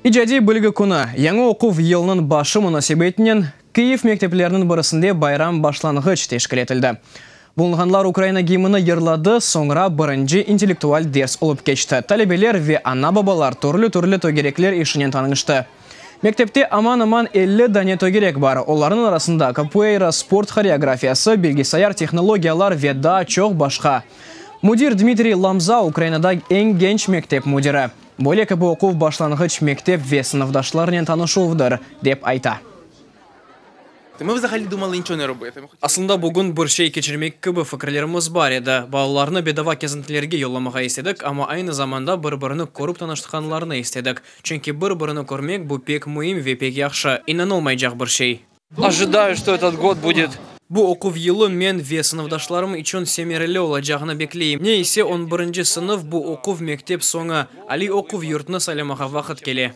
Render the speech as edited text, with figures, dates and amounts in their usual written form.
İcadiy bilgi künü, yañı oquv yılınıñ başı munasebetinen Kyiv mektepleriniñ birisinde bayram başlanğıç teşkil etildi. Bulunğanlar Ukraina gimni yırladı, soñra birinci intellektual ders olıp keçti. Talebeler ve ana-babalar türlü-türlü tögerekler işinen tanıştı. Mektepte aman-aman 50 dane tögerek bar. Olarnıñ arasında kapoeyra, sport horeografiyası, bilgisayar tehnologiyalar ve daa çoq başqa. Müdir Dmitriy Lamza Ukrainada eñ genç mektep müdiri. Böyle kibi oquv başlanğıç mektep ve sınıfdaşlarnen tanışuvdır, dep ayta. Ми взагалі думали нічого не робити. Ми хотіли Aslında bugün bir şey keçirmek kibi fikirlerimiz bar edi. Balalarnı bedava kezintilerge yollamağa istedik, amma aynı zamanda bir-birini körip tanışqanlarını istedik. Çünki bir-birini körmek bu pek müim ve pek yahşı, inanılmaycaq bir şey. Ожидаю, что этот год будет Bu oquv yılı men ve sınıfdaşlarım içün semereli olacağını bekleyim. Ne ise 11-sınıf bu oquv mektep soñu, aliy oquv yurtını saylamağa vaqıt kele.